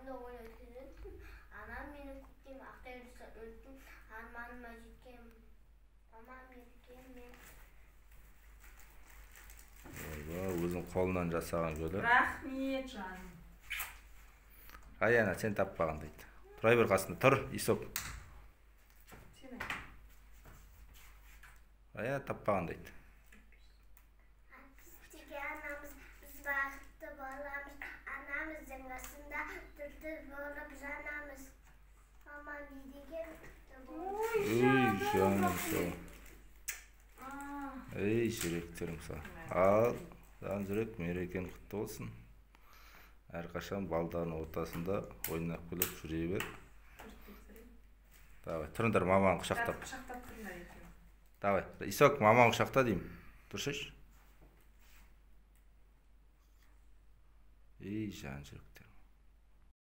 Қолында ойнап жүретін. Анам мені көктем ақтарса өттім, арманыма жеткен. Мамам мерекем мен. Ойбай, өзің қолынан жасаған гүлі. Рахмет, жаным. Аяна, сен таппаған дейді. Тұра бер қасында, тұр, Исоп. Сен айт. Аяна таппаған дейді. Біз анамыз, біз бақытты боламыз. Анамыздың қасында дүр-дүр болып жанамыз. Мамам деген құтты болсын. Ей, жаным сол. Ей, жүректерім сол. Ал, жан жүрек, мерекен құтты болсын. Әрқашан балдардың ортасында ойнап күліп жүре бер. Давай, тұрыңдар, маманы құшақтап. Құшақтап тұрыңдар екеуі. Давай, Исок, маманы құшақта деймін. Тұрсайшы. Ей, жан жүректер.